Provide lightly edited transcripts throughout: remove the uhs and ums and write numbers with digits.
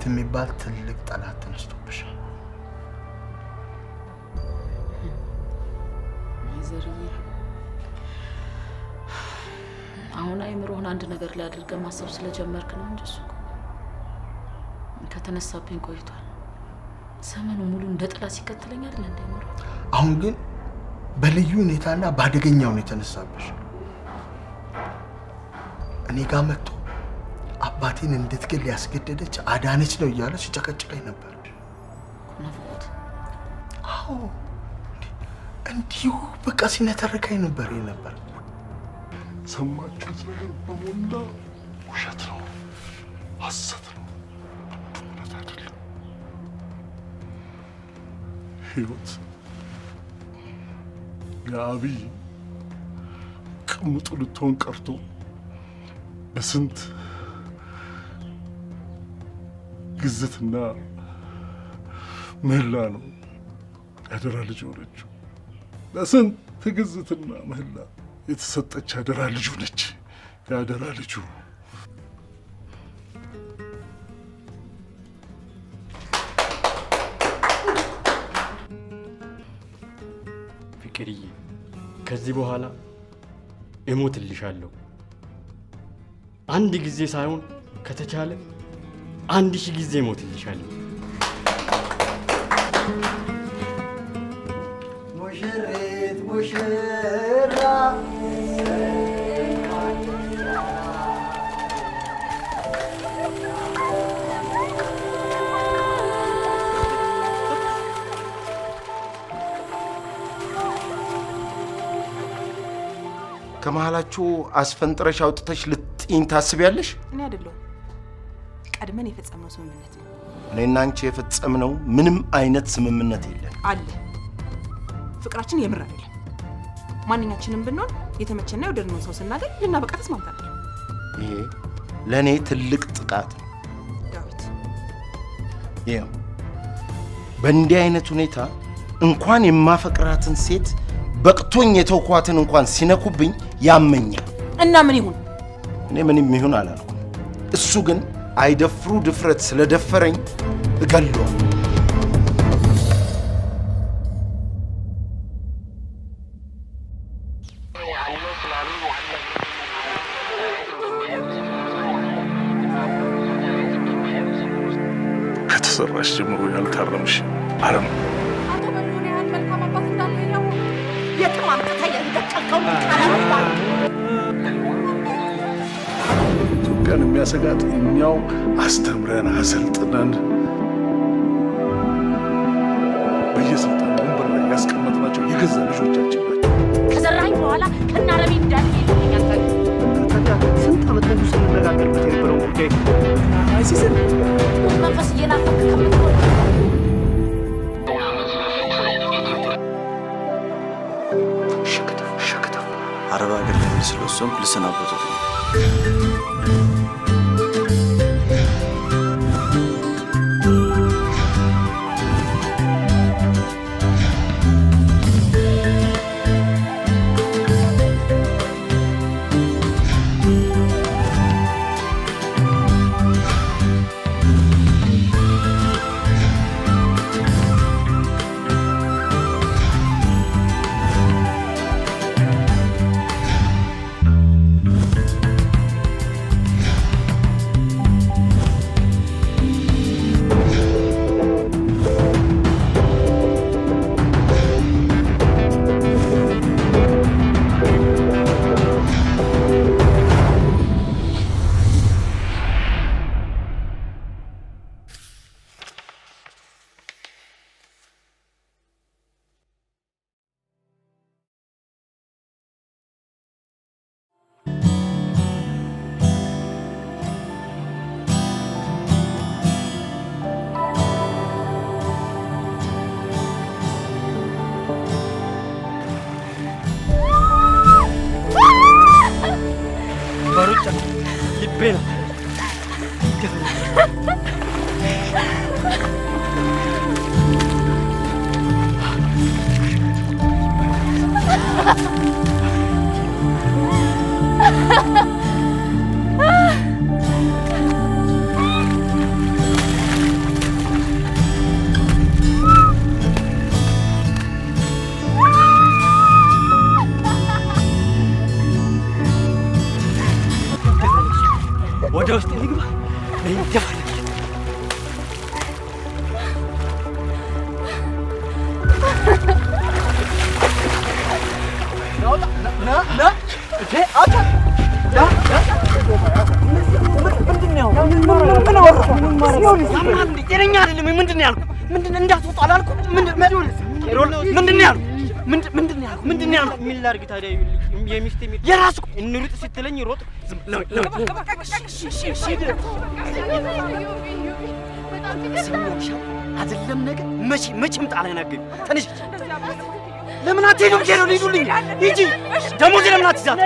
ዳዊት የሚባል ትልቅ ጠላት ተነስቶብሻል። ዘርዬ፣ አሁን አይምሮህን አንድ ነገር ላይ አድርገህ ማሰብ ስለጀመርክ ነው እንጂ እሱ እኮ ከተነሳብኝ ቆይቷል። ዘመኑ ሙሉ እንደ ጥላ ሲከተለኝ አይደል እንደ ኖረው። አሁን ግን በልዩ ሁኔታና በአደገኛው ነው የተነሳብሽ። እኔ ጋር መጥቶ አባቴን እንድትገል ያስገደደች አዳነች ነው እያለ ሲጨቀጭቀኝ ነበር። ናፍቆት? አዎ፣ እንዲሁ በቃ ሲነተርከኝ ነበር ነበር። ሰማችሁት ነገር በሞላ ውሸት ነው፣ ሐሰት ነው፣ እውነት አይደለም። ህይወት የአብይ ቅምጡ ልትሆን ቀርቶ በስንት ግዝትና ምህላ ነው ያደራ ልጅ ሆነችው። ለስንት ግዝትና ምህላ የተሰጠች ያደራ ልጁ ነች። ያደራ ልጁ። ፍቅርዬ፣ ከዚህ በኋላ እሞትልሻለሁ። አንድ ጊዜ ሳይሆን ከተቻለ 1000 ጊዜ እሞትልሻለሁ። ሙሽሪት ሙሽራ ከመሃላችሁ አስፈንጥረሽ አውጥተሽ ልጥይኝ ታስቢያለሽ? እኔ አይደለሁም፣ ቀድመን የፈጸምነው ስምምነት ነው። እኔና አንቺ የፈጸምነው ምንም አይነት ስምምነት የለም። አለ። ፍቅራችን የምር አይደለም። ማንኛችንም ብንሆን የተመቸና የወደድነውን ሰው ስናገኝ ልናበቃ ተስማምተናል። ይሄ ለእኔ ትልቅ ጥቃት ነው። ዳዊት፣ ይኸው በእንዲህ አይነት ሁኔታ እንኳን የማፈቅራትን ሴት በቅቶኝ የተውኳትን እንኳን ሲነኩብኝ ያመኛል። እና ምን ይሁን? እኔ ምንም ይሁን አላልኩም። እሱ ግን አይደፍሩ ድፍረት ስለደፈረኝ እገለዋለሁ። ከተሰራሽ ጀምሮ ያልታረምሽ አረም። አቶ በሪሁን ያህል መልካም አባት እንዳለ እያወቅሁ የትም አምጥተህ የደቀልከውን ቃላት ኢትዮጵያን የሚያሰጋት እኛው አስተምረን አሰልጥነን በየስልጣን ወንበር ላይ ያስቀመጥናቸው የገዛ ልጆቻችን ናቸው። ከዘራኝ በኋላ ከናረቢ እንዳልሄድ ይሉኛል። ታዲያ ስንት ዓመት ሙሉ ስንነጋገርበት የነበረው ጉዳይ አይሲስን መንፈስ እየናፈቅ ከምትሆን አረብ ሀገር ለመሄድ ስለወሰንኩ ልሰናበቶት ነው። በሩጫ ልቤ ነው። ና ና እንዴ አታ ና ምንድን ነው? ምን አወራህ? ጤነኛ አይደለም። ምንድን ነው ያልኩህ? ምንድን እንዳትወጣ አላልኩም? ምንድን ነው ያልኩህ? ምንድን ነው ያልኩህ? ምንድን ነው ያልኩህ? ምን ላድርግ ታዲያ? የሚስቴ የራሱ እንሩጥ ስትለኝ ሮጥ። አይደለም ነገር መቼም ጣላን አገኙ። ተነሽ። ለምን አትሄዱም? ሄዱ ሂዱልኝ። ሂጂ። ደሞዜ ለምን አትይዛት?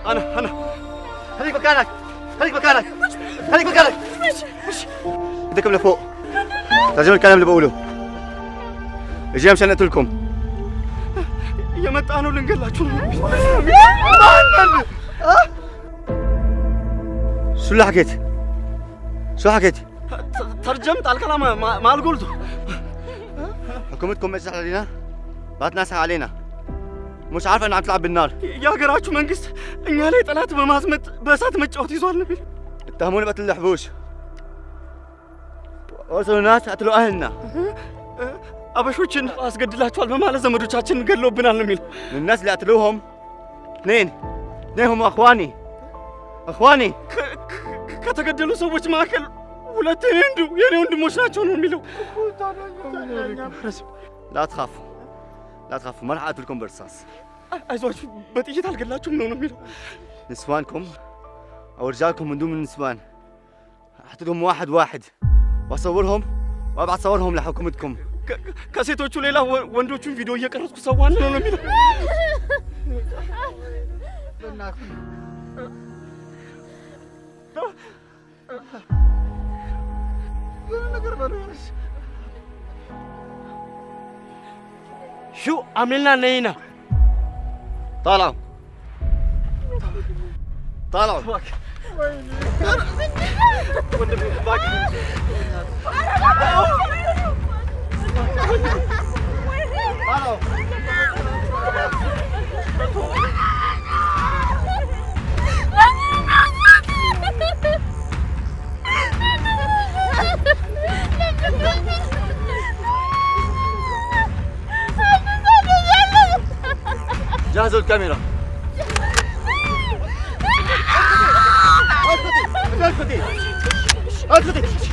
أنا خليك مكانك، خليك مكانك، خليك مكانك. بدكم لفوق. ترجموا الكلام اللي بقوله. اجينا مشان نقتلكم. እየመጣ ነው ልንገላችሁ ነው። شو اللي حكيت؟ شو حكيت؟ ترجمت على الكلام ما قلته. حكومتكم اجت علينا؟ بعت ناسها علينا. مش عارفه انها عم تلعب بالنار. የሀገራችሁ መንግስት እኛ ላይ ጠላት በማዝመት በእሳት መጫወት ይዟል ነው የሚል። اتهموني بقتل الحبوش. وصلوا ناس قتلوا اهلنا. አበሾችን አስገድላችኋል በማለት ዘመዶቻችን ገድለውብናል ነው የሚል። الناس اللي قتلوهم اثنين هم اخواني اخواني. ከተገደሉ ሰዎች መካከል ሁለት የኔ ወንድሞች ናቸው ነው የሚለው። لا تخافوا لا تخافوا ما راح اقتلكم برصاص. አይዟችሁ በጥይት አልገላችሁም ነው የሚለው። نسوانكم او رجالكم من دون النسوان احطلهم واحد واحد واصورهم وابعث صورهم لحكومتكم. ከሴቶቹ ሌላ ወንዶቹን ቪዲዮ እየቀረጽኩ ሰዋን ነው የሚለው። شو عملنا نينا؟ طالعوا طالعوا. جهزوا الكاميرا. اسكتي اسكتي اسكتي.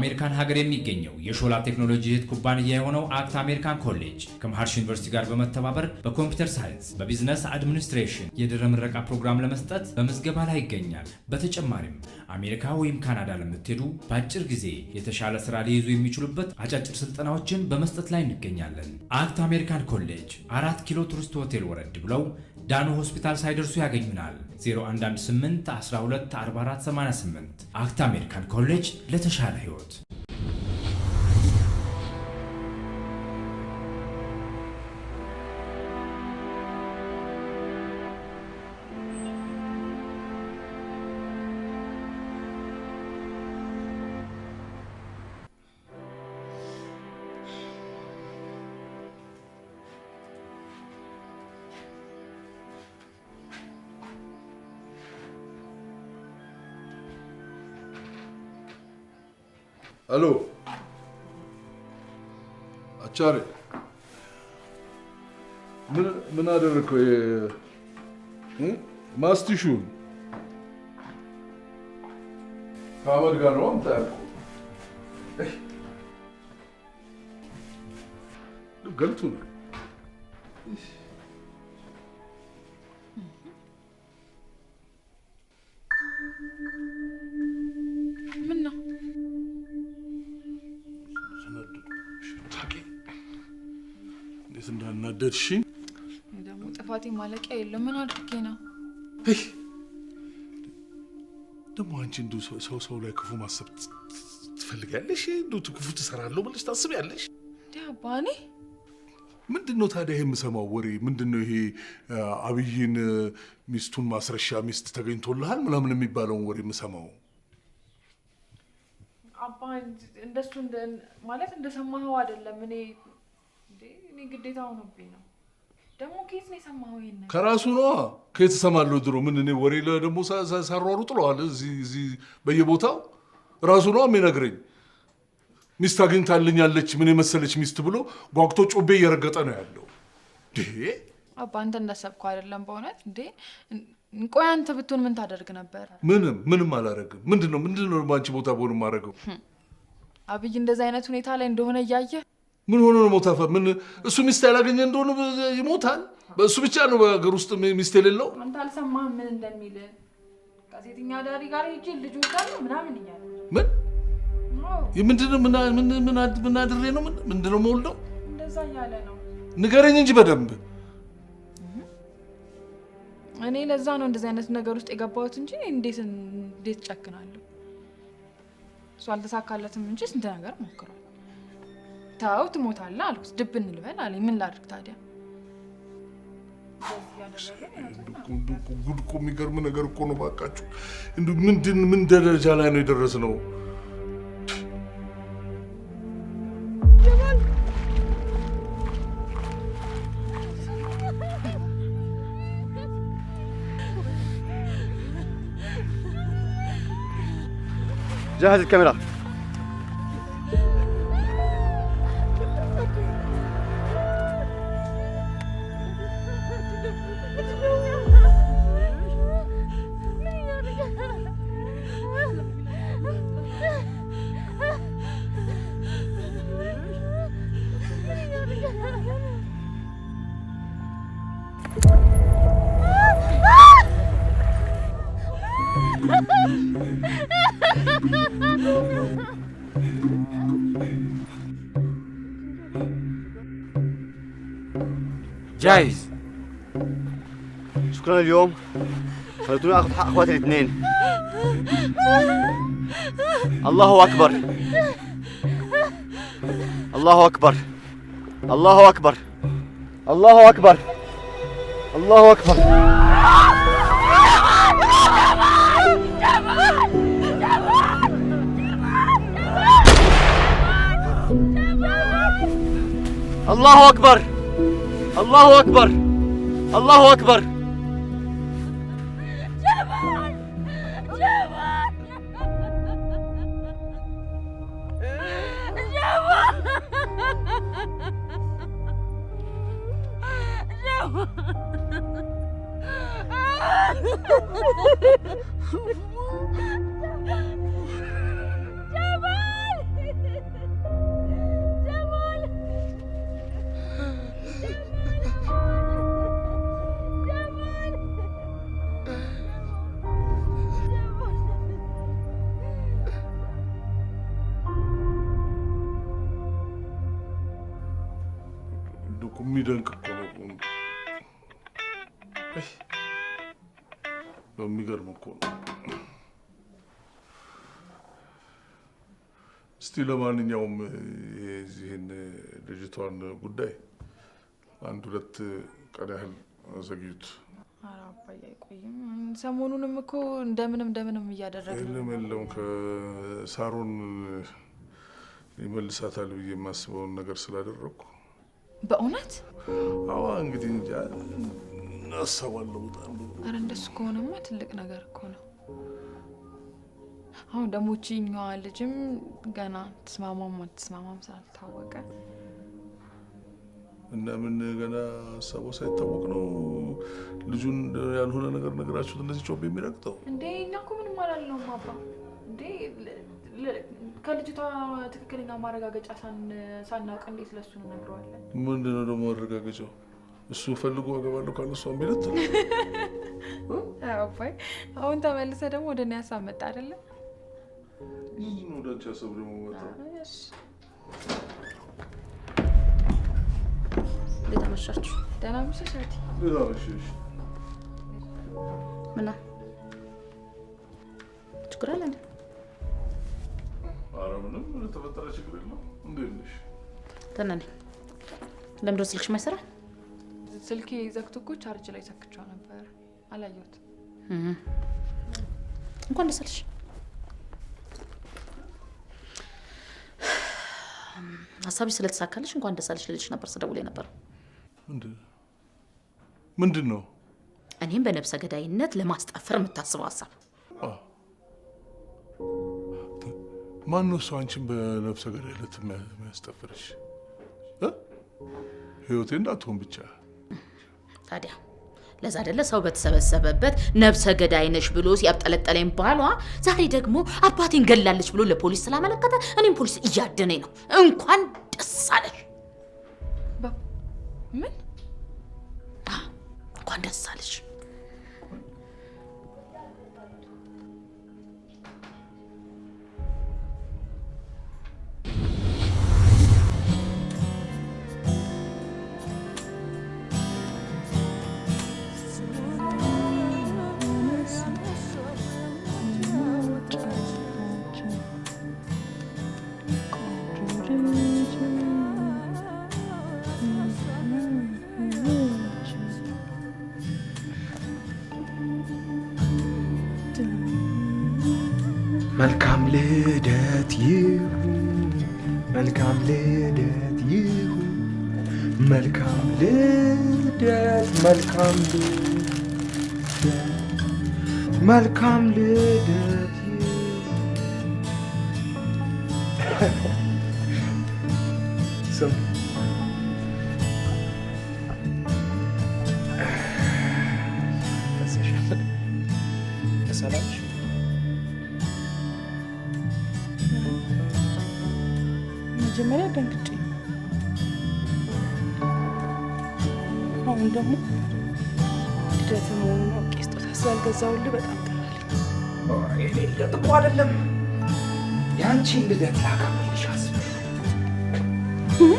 አሜሪካን ሀገር የሚገኘው የሾላ ቴክኖሎጂ እህት ኩባንያ የሆነው አክት አሜሪካን ኮሌጅ ከመሃርሽ ዩኒቨርሲቲ ጋር በመተባበር በ computer science፣ በ business administration የድህረ ምረቃ ፕሮግራም ለመስጠት በምዝገባ ላይ ይገኛል። በተጨማሪም አሜሪካ ወይም ካናዳ ለምትሄዱ በአጭር ጊዜ የተሻለ ስራ ሊይዙ የሚችሉበት አጫጭር ስልጠናዎችን በመስጠት ላይ እንገኛለን። አክት አሜሪካን ኮሌጅ 4 ኪሎ ቱሪስት ሆቴል ወረድ ብለው ዳኖ ሆስፒታል ሳይደርሱ ያገኙናል። 0118 12 44 88 አክት አሜሪካን ኮሌጅ ለተሻለ ህይወት። الو አቻሬ ምን አደረከው? ማስቲሹን ከአመድ ጋር ነው አምጣ ያልኩህ። ገልቱ ነው። ምን ነው እንዴት እንዳናደድሽኝ! ደግሞ ጥፋቴ ማለቂያ የለም። ምን አድርጌ ነው? ደግሞ አንቺ እንደው ሰው ላይ ክፉ ማሰብ ትፈልጊያለሽ? እንደው ክፉ ትሰራለሁ ብለሽ ታስቢያለሽ? እንዴ አባ፣ እኔ ምንድነው ታዲያ ይሄ የምሰማው ወሬ? ምንድነው ይሄ አብይን ሚስቱን ማስረሻ ሚስት ተገኝቶልሃል ምናምን የሚባለውን ወሬ የምሰማው? አባ እንደሱ ማለት እንደሰማኸው አይደለም። እኔ ግዴታ ሆኖብኝ ነው። ደግሞ ከየት ነው የሰማኸው ይሄን ነገር? ከራሱ ነዋ። ከየት እሰማለሁ? ድሮ ምን እኔ ወሬ ደግሞ ሳሯሩ ጥለዋል እዚህ በየቦታው ራሱ ነዋ የሚነግረኝ። ሚስት አግኝታልኛለች ምን የመሰለች ሚስት ብሎ ጓጉቶ ጮቤ እየረገጠ ነው ያለው። አባ አንተ እንዳሰብከው አይደለም በእውነት። እንዴ ቆይ አንተ ብትሆን ምን ታደርግ ነበር? ምንም አላደርግም። ምንድነው በአንቺ ቦታ ብሆን የማደርገው? አብይ እንደዚህ አይነት ሁኔታ ላይ እንደሆነ እያየህ ምን ሆኖ ነው ሞታፈ? ምን እሱ ሚስት ያላገኘ እንደሆነ ይሞታል? በእሱ ብቻ ነው በሀገር ውስጥ ሚስት የሌለው? አንተ አልሰማህም ምን እንደሚል? ከሴተኛ አዳሪ ጋር ሄጄ ልጅ ወልዳለሁ ምናምን እያለ ምን የምንድነው? ምን አድሬ ነው ምንድነው የምወልደው? እንደዛ እያለ ነው። ንገረኝ እንጂ በደንብ። እኔ ለዛ ነው እንደዚህ አይነት ነገር ውስጥ የገባሁት እንጂ እንዴት ጨክናለሁ? እሱ አልተሳካለትም እንጂ ስንት ነገር ሞክሯል። ተው ትሞታለህ አልኩት። ድብ እንልበል አለኝ። ምን ላድርግ ታዲያ? ጉድ እኮ የሚገርም ነገር እኮ ነው። እባካችሁ እንደው ምን ደረጃ ላይ ነው የደረስነው? جهز الكاميرا. جاهز. شكرا اليوم خلتوني اخذ حق اخواتي الاثنين. الله اكبر، الله اكبر، الله اكبر، الله اكبر، الله اكبر. الله اكبر، الله اكبر، الله اكبر. جمال، جمال، جمال، جمال، جمال. የሚደንቅ እኮ ነው። የሚገርም እኮ ነው። እስቲ ለማንኛውም የዚህን ልጅቷን ጉዳይ አንድ ሁለት ቀን ያህል ዘግዩት። ኧረ አባዬ አይቆይም። ሰሞኑንም እኮ እንደምንም እያደረግን ነው። የለም ከሳሮን ይመልሳታል ብዬ የማስበውን ነገር ስላደረግኩ በእውነት? አዎ እንግዲህ እንጃ አስባለሁ በጣም። ኧረ እንደሱ ከሆነማ ትልቅ ነገር እኮ ነው። አሁን ደግሞ እቺኛዋ ልጅም ገና ትስማማም አትስማማም ስላልታወቀ እና ምን ገና ሀሳቧ ሳይታወቅ ነው ልጁን ያልሆነ ነገር ነገራችሁት እንደዚህ ጮቤ የሚረግጠው? እንዴ እኛ እኮ ምንም አላልነውም አባ። እንዴ ከልጅቷ ትክክለኛ ማረጋገጫ ሳናውቅ እንዴት ለሱ እንነግረዋለን? ምንድን ነው ደግሞ ማረጋገጫው? እሱ ፈልጎ አገባለሁ ካለ እሷ እምቢ ልትል? አባይ አሁን ተመልሰህ ደግሞ ወደ እኔ ሀሳብ መጣ አይደለ? ምንድን ነው ወደ አንቺ ሀሳብ ደግሞ መጣው? እንዴት አመሻችሁ? ደህና አመሸሽ እህቴ። እንዴት አመሸሽ? ምነው ችግር አለ እንዴ? ኧረ ምንም የተፈጠረ ችግር የለም። እንዴት ነሽ? ደህና ነኝ። ለምንድን ነው ስልክሽ የማይሰራ? ስልኬ ዘግቶ እኮ ቻርጅ ላይ ሰክቼው ነበር፣ አላየሁትም። እንኳን ደስ አለሽ። ሀሳብሽ ስለተሳካልሽ እንኳን ደስ አለሽ ልልሽ ነበር ስደውል የነበረው። ምንድን ነው? እኔም በነብሰ ገዳይነት ለማስጠፈር የምታስበው ሀሳብ። ማነው እሱ አንቺን በነብሰ ገዳይነት የሚያስጠፍርሽ? ህይወቴ እንዳትሆን ብቻ። ታዲያ ለዛ አይደለ ሰው በተሰበሰበበት ነብሰ ገዳይ ነሽ ብሎ ሲያብጠለጠለኝ ባሏ፣ ዛሬ ደግሞ አባቴን ገላለች ብሎ ለፖሊስ ስላመለከተ እኔም ፖሊስ እያደነኝ ነው። እንኳን ደስ አለሽ። ምን? እንኳን ደስ አለሽ። መልካም ልደት ይሁን፣ መልካም ልደት ይሁን፣ መልካም ልደት፣ መልካም ልደት፣ መልካም ልደት ይሁን። ስም ፈሰሻል። ደስ አላለሽ? መጀመሪያ ደንግጬ፣ አሁን ደግሞ ልደት መሆኑን አውቄ ስጦታ ስላልገዛሁልህ በጣም ቅር አለኝ። የኔ ልደት እኮ አይደለም፣ የአንቺን ልደት ላከብርልሽ አስቤ ነው።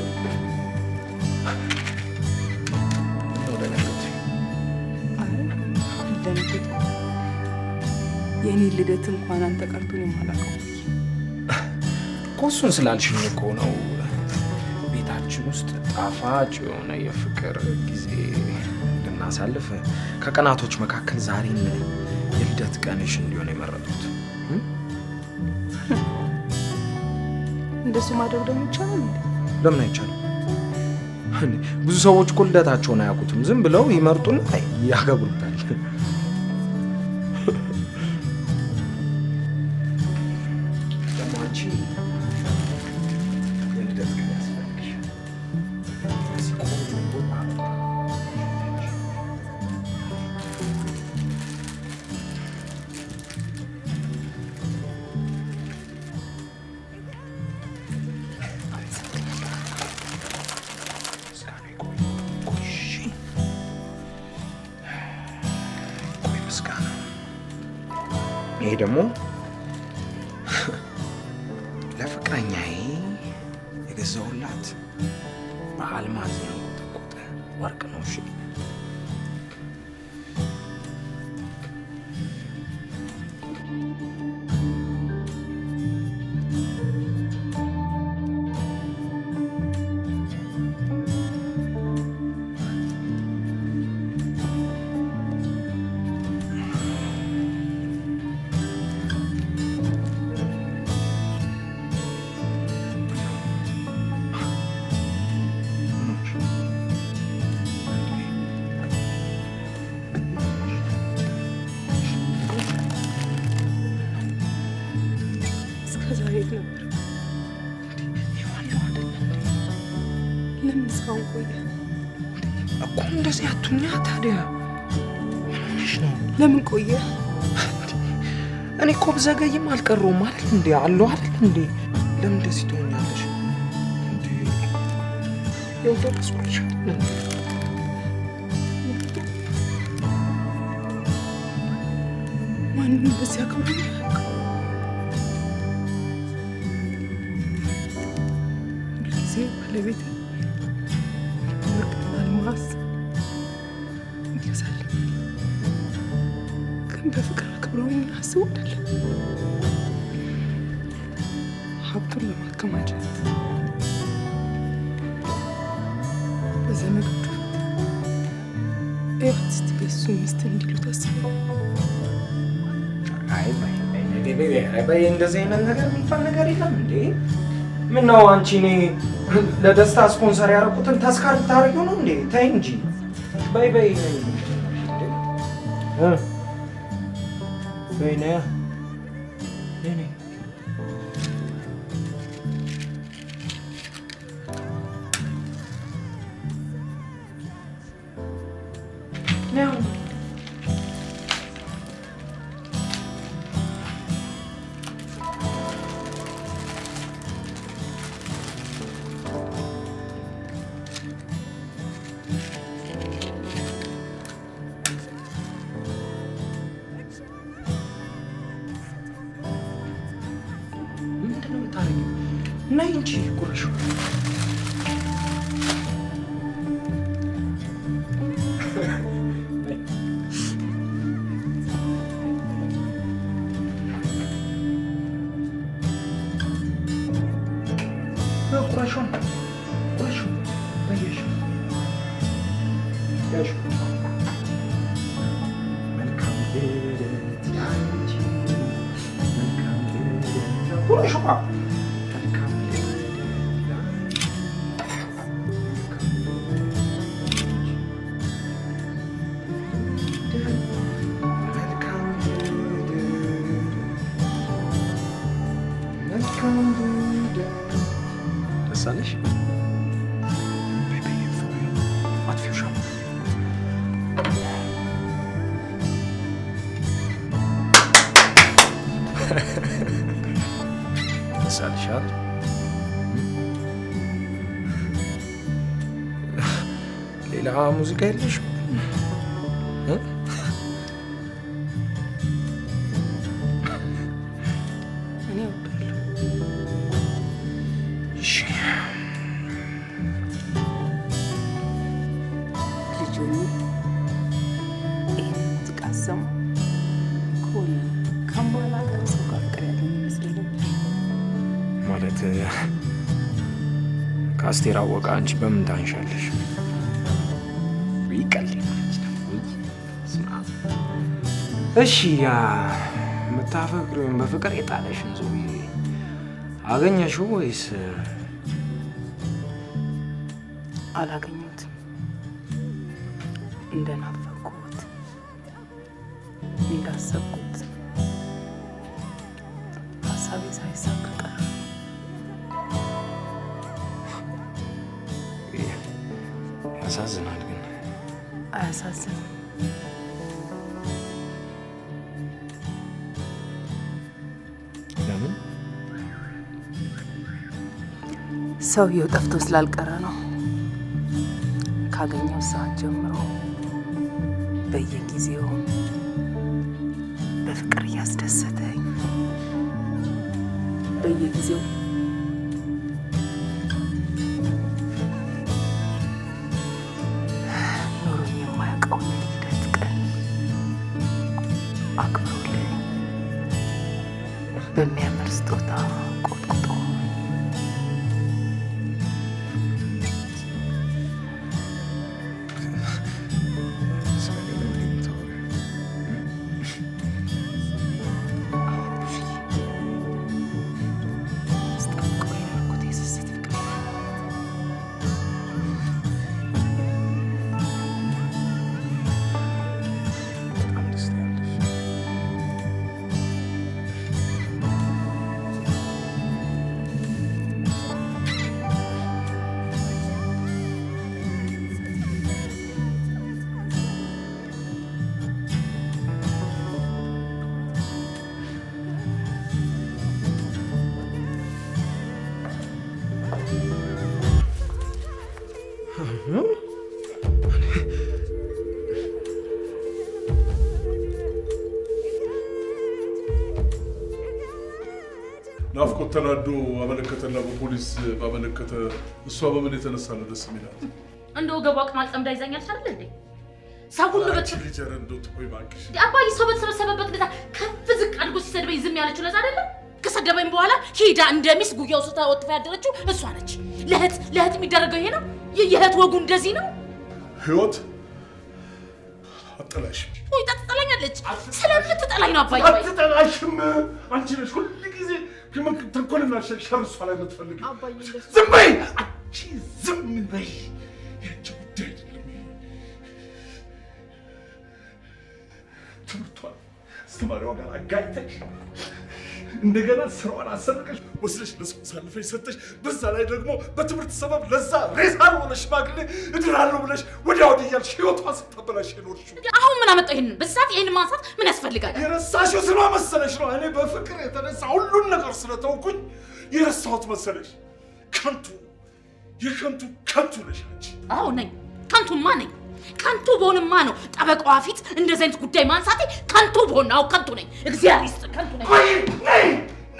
ደነገጥሽ? አይ አልደነገጥኩም። የእኔ ልደት እንኳን አንተ ቀርቶ እኔም አላውቀውም። እኮ እሱን ስላልሽኝ እኮ ነው ቤታችን ውስጥ ጣፋጭ የሆነ የፍቅር ጊዜ እንድናሳልፍ ከቀናቶች መካከል ዛሬን የልደት ቀንሽ እንዲሆን የመረጡት። እንደሱ ማድረግ ደግሞ ይቻላል እንዴ? ለምን አይቻልም? ብዙ ሰዎች እኮ ልደታቸውን አያውቁትም። ዝም ብለው ይመርጡና ያከብሩታል። ደግሞ አንቺ የልደት ቀን ያስፈልግሻል። እዚህ ቆንጆ ቦታ ቆይ ምስጋና። ይሄ ደግሞ ለፍቅረኛዬ የገዛሁላት በአልማዝ ያንቆጠቆጠ ወርቅ ነው። እሺ እስከ ዛሬ የት ነበር? ለምን እስካሁን ቆየ? እኮ እንደዚህ አቱኛ። ታዲያ ምን ሆነሽ ነው? ለምን ቆየ? እኔ እኮ ብዘገይም አልቀረውም አይደል እንዴ? አለሁ አይደል እንዴ? ለምን እንደዚህ ትሆኛለሽ እንዴ? ያው ደረስኩልሽ አይደል እንዴ? ማንም እንደዚህ አክብሮኝ አያውቅም። ሁልጊዜ ባለቤቴ ወርቅና አልማዝ ይገዛልኛል፣ ግን በፍቅር አክብሮኝ አስቦ አይደለም። ሀብቱን ለማከማቸት በዘመዶቹ ፊት እያት እስቲ የእሱ ሚስት እንዲሉ ታስበው። አይ በይ በይ በይ በይ በይ፣ እንደዚህ አይነት ነገር የሚባል ነገር የለም እንዴ! ምን ነው አንቺ እኔ ለደስታ ስፖንሰር ያደረኩትን ተስካር ልታደርጊው ነው እንዴ? ተይ እንጂ፣ በይ በይ ነይ እንዴ! በይ ነያ፣ ነይ ነይ። ነይ አሁን። ምንድን ነው የምታደርጊው? ነይ እንጂ ጉረሽው። ጉረሽው፣ ጉረሽው፣ በይ ያዢው፣ ያዢው። መልካም ልደት ላንቺ፣ መልካም ልደት፣ ጉረሽው። መልካም ልደት ላንቺ፣ መልካም ልደት፣ መልካም ልደት። ደስ አለሽ? በይ በይ፣ አጥፊው ሻማ። ደስ አለሽ አይደል? ሌላ ሙዚቃ የለሽም? እ? እኔ እወዳለሁ። እሺ። ልጅ ሆኜ ይህን ሙዚቃ ስሰማ ከሆነ ከማላውቀው ሰው ጋር ፍቅር ያለኝ ይመስለኝ ነበር። ማለት ከአስቴር አወቀ አንቺ በምን ታንሻለሽ? ይቀልድ። እሺ፣ ያ የምታፈቅሪውን በፍቅር የጣለሽን ሰውዬ አገኘሽው ወይስ? አላገኘሁትም። እንደናፈቅኩት፣ እንዳሰብኩት ሀሳቤ ሳይሳካ ቀረ። ያሳዝናል ግን። አያሳዝንም። ለምን? ሰውየው ጠፍቶ ስላልቀረ ነው። ካገኘው ሰዓት ጀምሮ በየጊዜው በፍቅር እያስደሰተኝ፣ በየጊዜው ኖሮኝ የማያውቀውን የልደት ቀን አክብሮልኝ፣ በሚያምር ስጦታ ቆጥቁጦ፣ ስለ እኔ ነው የምታወሪው? ስጠብቀው የኖርኩት የስስት ፍቅር። በጣም ደስ ትያለሽ። ናፍቆት ተናዶ አመለከተና በፖሊስ ባመለከተ እሷ በምን የተነሳ ነው ደስ የሚላት? እንደው ወገቧ ቅማል ጠምዳ ይዛኛለች አይደል እንዴ? ሰው ሁሉ አባዬ ሰው በተሰበሰበበት እንደዛ ከፍ ዝቅ አድርጎ ሲሰድበኝ ዝም ያለችው ለዛ አይደለም? ከሰደበኝ በኋላ ሂዳ እንደ ሚስት ጉያው ስታወጥፋ ያደረችው እሷ ነች። ለእህት ለእህት የሚደረገው ይሄ ነው? የእህት ወጉ እንደዚህ ነው? ህይወት አትጠላሽም ወይ? ትጠላኛለች። ስለምትጠላኝ ነው አባዬ። አትጠላሽም። አንቺ ነሽ ሁል ጊዜ ተንኮልና ሸር እሷ ላይ የምትፈልጊው። ዝም በይ አንቺ፣ ዝም በይ። ያንቺ ጉዳይ አይደለም። ትምህርቷን አስተማሪዋ ጋር አጋጭተሽ እንደገና ስራዋን አሰርቀሽ ወስደሽ ለሰው አሳልፈሽ ሰጠሽ። በዛ ላይ ደግሞ በትምህርት ሰበብ ለዛ ሬሳ ለሆነ ሽማግሌ እድራለሁ ብለሽ ወዲያ ወዲህ እያልሽ ህይወቷን ስታበላሽ የኖርሽው። አሁን ምን አመጣው ይሄንን? በዚህ ሰዓት ይሄንን ማንሳት ምን ያስፈልጋል? የረሳሽው ስለ መሰለሽ ነው። እኔ በፍቅር የተነሳ ሁሉን ነገር ስለተውኩኝ የረሳሁት መሰለሽ። ከንቱ የከንቱ ከንቱ ነሽ አንቺ። አዎ ነኝ፣ ከንቱማ ነኝ። ከንቱ በሆንማ ነው ጠበቃዋ ፊት እንደዚህ አይነት ጉዳይ ማንሳቴ። ከንቱ በሆን አዎ ከንቱ ነኝ። እግዚአብሔር ይስጥ፣ ከንቱ ነኝ። ቆይ ነይ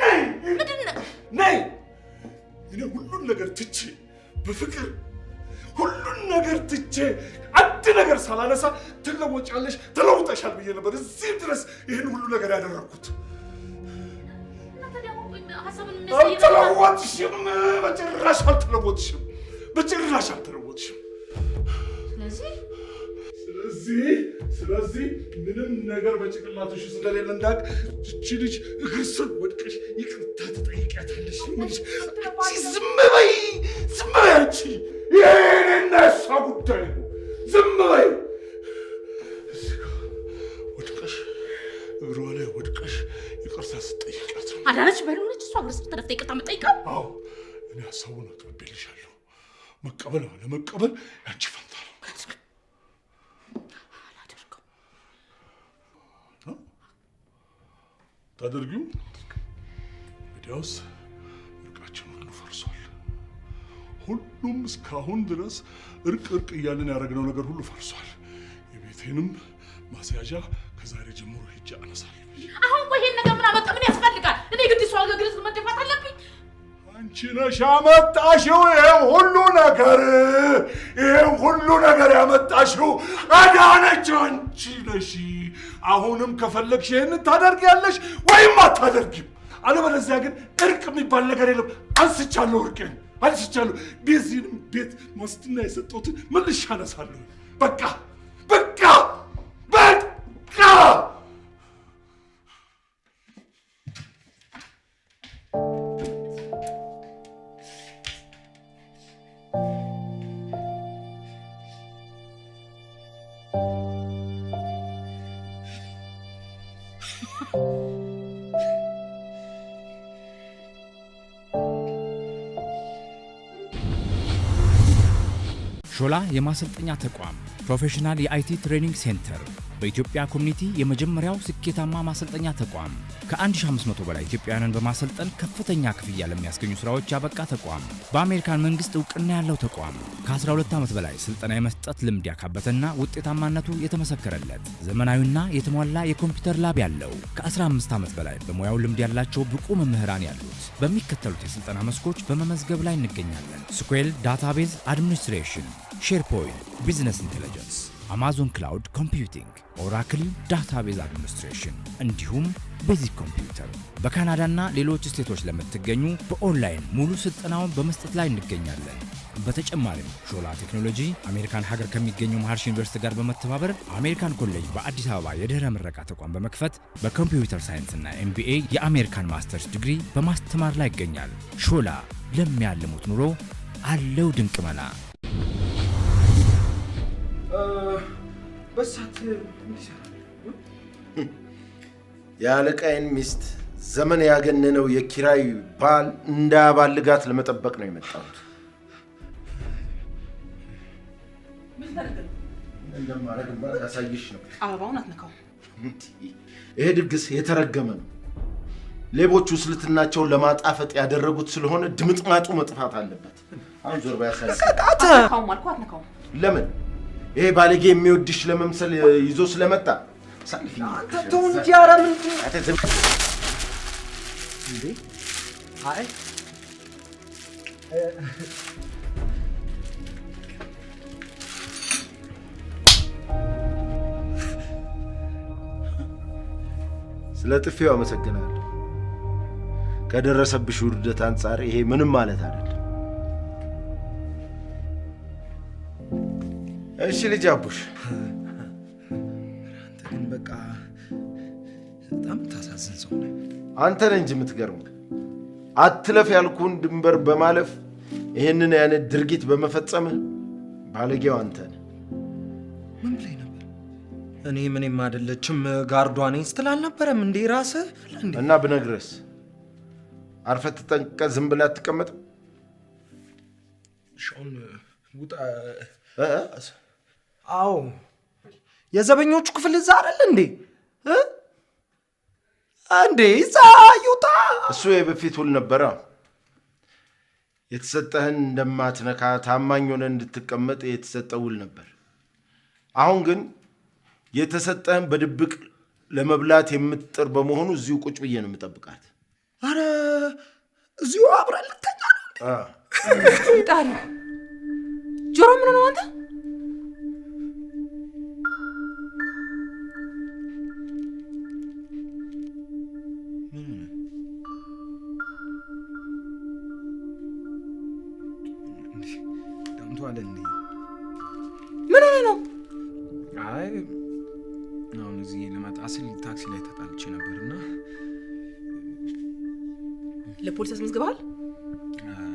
ነይ፣ ምንድን ነው ነይ? እኔ ሁሉን ነገር ትቼ በፍቅር ሁሉን ነገር ትቼ አንድ ነገር ሳላነሳ ትለወጫለሽ፣ ተለውጠሻል ብዬ ነበር እዚህ ድረስ ይህን ሁሉ ነገር ያደረግኩት። አልተለወጥሽም፣ በጭራሽ አልተለወጥሽም፣ በጭራሽ አልተለወጥሽም። ስለዚህ ምንም ነገር በጭንቅላትሽ ውስጥ እንደሌለ እንዳውቅ እቺ ልጅ እግር ስር ወድቀሽ ይቅርታ ትጠይቂያታለሽ። አንቺ ዝም በይ፣ ዝም በይ አንቺ። ይሄ የእኔና የእሷ ጉዳይ ነው። ዝም በይ። እዚህ ጋር ወድቀሽ እግሯ ላይ ወድቀሽ ይቅርታ ስትጠይቂያት ነው። አዳነች በልሆነች እሷ እግር ስር ተደፍታ ይቅርታ የምጠይቀው? አዎ እኔ ሀሳቡን አቅርቤልሻለሁ። መቀበል አለመቀበል ያንቺ ፈንታ ነው። ታደርጊው? እንግዲያውስ እርቃችን ሁሉ ፈርሷል። ሁሉም እስካሁን ድረስ እርቅ እርቅ እያልን ያደረግነው ነገር ሁሉ ፈርሷል። የቤቴንም ማስያዣ ከዛሬ ጀምሮ ሄጄ አነሳለሁ። አሁን ቆይ ይሄን ነገር ምን አመጣ? ምን ያስፈልጋል? እኔ ግድ እሷ እግር ስር መደፋት አለብኝ? አንቺ ነሽ ያመጣሽው ይሄን ሁሉ ነገር፣ ይሄን ሁሉ ነገር ያመጣሽው አዳነች አንቺ ነሽ። አሁንም ከፈለግሽ ይሄንን ታደርጊያለሽ ወይም አታደርጊም። አለበለዚያ ግን እርቅ የሚባል ነገር የለም። አንስቻለሁ፣ እርቄን አንስቻለሁ። ቤዚንም ቤት ዋስትና የሰጠሁትን መልሼ አነሳለሁ። በቃ በቃ በቃ። ሾላ የማሰልጠኛ ተቋም professional የ IT training center በኢትዮጵያ community የመጀመሪያው ስኬታማ ማሰልጠኛ ተቋም ከ1500 በላይ ኢትዮጵያውያንን በማሰልጠን ከፍተኛ ክፍያ ለሚያስገኙ ስራዎች ያበቃ ተቋም፣ በአሜሪካን መንግስት እውቅና ያለው ተቋም፣ ከ12 ዓመት በላይ ስልጠና የመስጠት ልምድ ያካበተና ውጤታማነቱ የተመሰከረለት ዘመናዊና የተሟላ የኮምፒውተር lab ያለው፣ ከ15 ዓመት በላይ በሙያው ልምድ ያላቸው ብቁ መምህራን ያሉት፣ በሚከተሉት የስልጠና መስኮች በመመዝገብ ላይ እንገኛለን። SQL database administration፣ SharePoint፣ business intelligence፣ Amazon cloud computing፣ Oracle database administration እንዲሁም basic computer። በካናዳና ሌሎች ስቴቶች ለምትገኙ በኦንላይን ሙሉ ስልጠናውን በመስጠት ላይ እንገኛለን። በተጨማሪም ሾላ ቴክኖሎጂ አሜሪካን ሀገር ከሚገኘው መሀርሺ ዩኒቨርሲቲ ጋር በመተባበር አሜሪካን ኮሌጅ በአዲስ አበባ የድህረ ምረቃ ተቋም በመክፈት በ computer science ና MBA የአሜሪካን ማስተርስ ዲግሪ በማስተማር ላይ ይገኛል። ሾላ ለሚያልሙት ኑሮ አለው ድንቅ መላ። በሳት እንዲሰራ የአለቃዬን ሚስት ዘመን ያገነነው የኪራይ ባል እንዳያባልጋት ለመጠበቅ ነው የመጣሁት። እንደማረግማ ላሳይሽ ነው። አበባውን አትነካው። ይሄ ድግስ የተረገመ ነው። ሌቦቹ ስልትናቸውን ለማጣፈጥ ያደረጉት ስለሆነ ድምጥማጡ መጥፋት አለበት። አሁን ዞር በይ። አሳልፊኝ። ልቀቃት። አትነካውም አልኩህ፣ አትነካውም። ለምን ይሄ ባለጌ የሚወድሽ ለመምሰል ይዞ ስለመጣ አሳልፊኝ። አንተ ተው እንጂ። ኧረ ምንድን አንተ ዝም እንዴ? አይ ስለ ጥፊው አመሰግናለሁ። ከደረሰብሽ ውርደት አንጻር ይሄ ምንም ማለት አይደለም። እሺ ልጅ አቡሽ፣ አንተ ግን በቃ በጣም ታሳዝን ሰው ነህ። አንተ ነህ እንጂ የምትገርመው። አትለፍ ያልኩህን ድንበር በማለፍ ይህንን አይነት ድርጊት በመፈጸምህ ባለጌው አንተ ነህ። ምን ብለኝ ነበር? እኔ ምንም አይደለችም ጋርዷ ነኝ ስትል አልነበረም እንዴ? ራስህ እንዴ? እና ብነግርህስ አርፈህ ተጠንቅቀህ ዝም ብለህ አትቀመጥም? እሺ አሁን ውጣ። አዎ የዘበኞቹ ክፍል እዛ አይደል እንዴ? እ? እንዴ እዛ ይውጣ። እሱ የበፊት ውል ነበረ። የተሰጠህን እንደማትነካ ታማኝ ሆነ እንድትቀመጥ የተሰጠ ውል ነበር። አሁን ግን የተሰጠህን በድብቅ ለመብላት የምትጥር በመሆኑ እዚሁ ቁጭ ብዬ ነው የምጠብቃት። አረ እዚሁ አብረን ልተኛ ነው እንዴ? ጣሉ ጆሮ ምን ሆነው አንተ? ደምቷል እንዴ? ምን ሆነ ነው? አይ አሁን እዚህ ልመጣ ስል ታክሲ ላይ ተጣልቼ ነበርና። ለፖሊስ አስመዝግበሃል?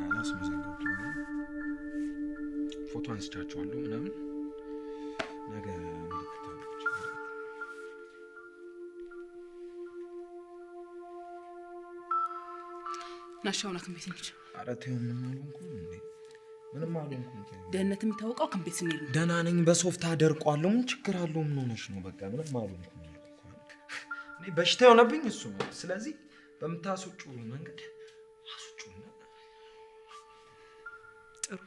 አላስመዘገብኩም። ፎቶ አንስቻቸዋለሁ ምናምን ነገ ምልክት። ናሻውን ሐኪም ቤት እንሂድ። ኧረ ተይው፣ ምንም አልሆንኩም እንዴ፣ ምንም አልሆንኩም። ተይው። ደህንነት የሚታወቀው ሐኪም ቤት ስንሄድ ነው። ደህና ነኝ፣ በሶፍት አደርቋለሁ። ምን ችግር አለው? ምን ሆነሽ ነው? በቃ ምንም አልሆንኩም አልኩህ እኮ። እኔ በሽታ የሆነብኝ እሱ ነው። ስለዚህ በምታስወጪው መንገድ አስወጪውና ጥሩ።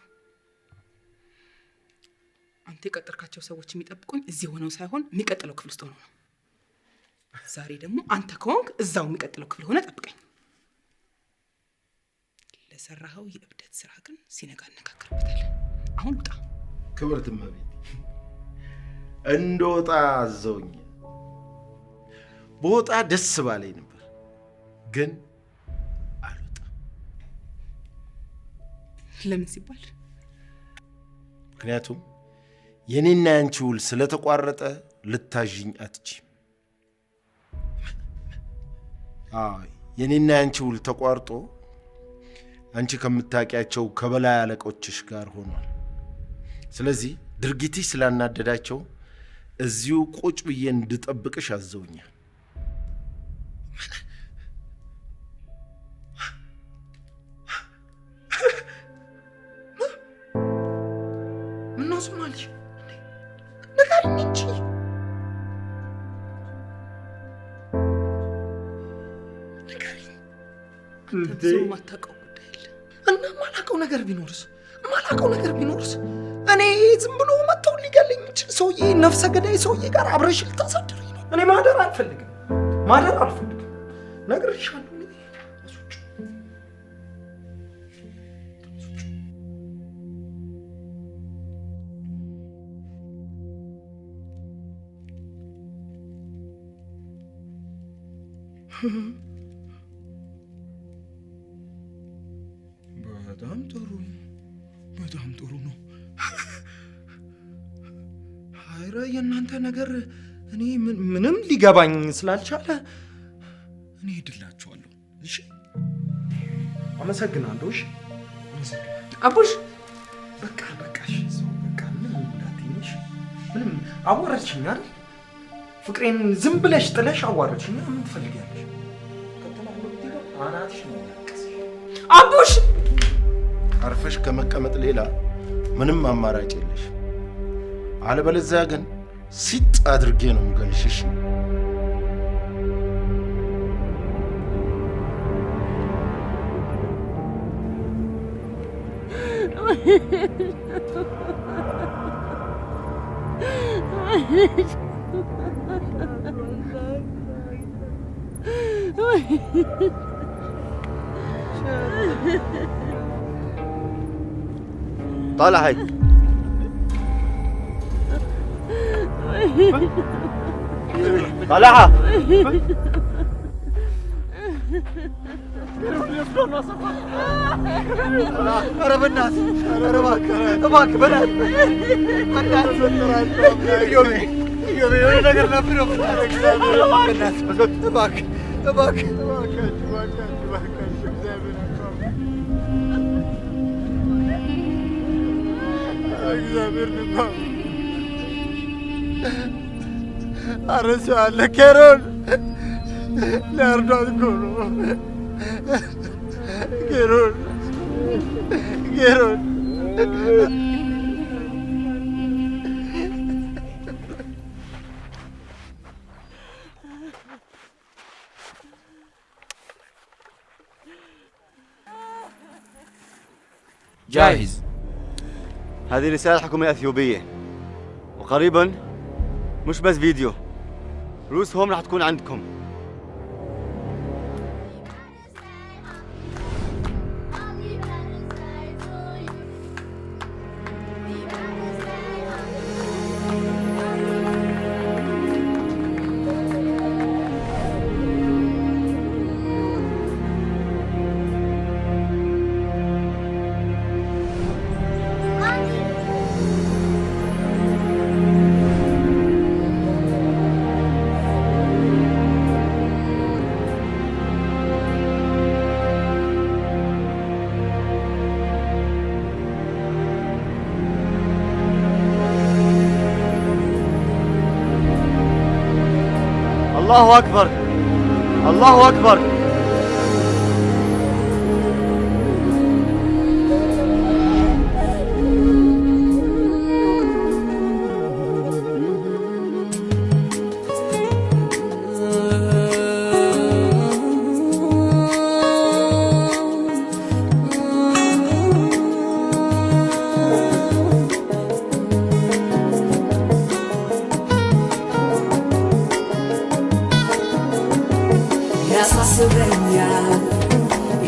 አንተ የቀጠርካቸው ሰዎች የሚጠብቁኝ እዚህ ሆነው ሳይሆን የሚቀጥለው ክፍል ውስጥ ሆነው ነው። ዛሬ ደግሞ አንተ ከሆንክ እዛው የሚቀጥለው ክፍል ሆነ ጠብቀኝ። ለሰራኸው የእብደት ስራ ግን ሲነጋ እነጋገርበታለን። አሁን ውጣ። ክብርት እመቤት እንደወጣ አዘውኝ። በወጣ ደስ ባለኝ ነበር፣ ግን ለምን ሲባል ምክንያቱም የኔና ያንቺ ውል ስለተቋረጠ ልታዥኝ አትችይም። አዎ የኔና ያንቺ ውል ተቋርጦ አንቺ ከምታውቂያቸው ከበላይ አለቆችሽ ጋር ሆኗል። ስለዚህ ድርጊትሽ ስላናደዳቸው እዚሁ ቁጭ ብዬ እንድጠብቅሽ አዘውኛል። ምነው ዝም አልሽ? ንገሪኝ እንጂ። ንገሪኝ። አንተ ብዙ የማታውቀው ጉዳይ አለ። እና የማላውቀው ነገር ቢኖርስ? የማላውቀው ነገር ቢኖርስ? እኔ ዝም ብሎ መጥተው ሊገለኝ የሚችል ሰውዬ፣ ነፍሰ ገዳይ ሰውዬ ጋር አብረሽ ልታሳድሪኝ ነው? እኔ ማደር አልፈልግም፣ ማደር አልፈልግም። ነግሬሻለሁ። እኔ በጣም ጥሩ፣ በጣም ጥሩ ነው። ኧረ የእናንተ ነገር እኔ ምንም ሊገባኝ ስላልቻለ እኔ ሄድላችኋለሁ። እሺ፣ አመሰግናለሁ። እሺ፣ አመሰግናለሁ። አቡሽ በቃ በቃ፣ እሺ፣ ሰው በቃ ምንም እንዳትይኝ። እሺ፣ ምንም አዋረድሽኝ አይደል? ፍቅሬን ዝም ብለሽ ጥለሽ አዋረድሽኝ። ምን ትፈልጊያለሽ? ከተላለ አናትሽ ነው ያቀስሽ። አቡሽ አርፈሽ ከመቀመጥ ሌላ ምንም አማራጭ የለሽ። አለበለዚያ ግን ሲጥ አድርጌ ነው የምገልሽ። እሺ? طالع هي. طالعها. ኧረ በእናትህ ኧረ እባክህ እባክህ በእናትህ ኢዮቤ ኢዮቤ የሆነ ነገር ላብነው በእናትህ እባክህ እባክህ እግዚአብሔር ኧረ ሰው አለ ኬሮን ሊያርዷት እኮ ነው። ኬሮን ኬሮን جاهز. هذه رسالة الحكومة الأثيوبية، وقريبا مش بس فيديو، رؤوسهم راح تكون عندكم. الله أكبر، الله أكبر. ያሳስበኛል፣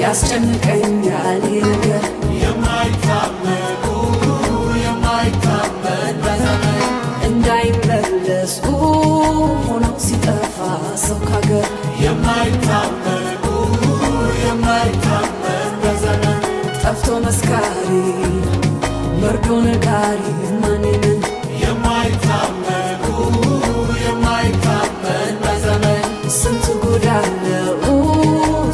ያስጨንቀኛል ይህ ነገር የማይታመን የማይታመን በዘመን እንዳይመለስ ሆኖ ሲጠፋ ሰው ካገር የማይታመን የማይታመን በዘመን ጠፍቶ መስካሪ መርዶ ነጋሪ ማንንን የማይታመን የማይታመን በዘመን ስንት ጉድ አለ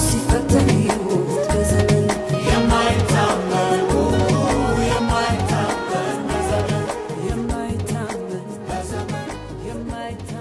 ሲፈተን ሕይወት በዘመን የማይታመን የማይታመን በዘመን የማይታመን በዘመን የማይታመን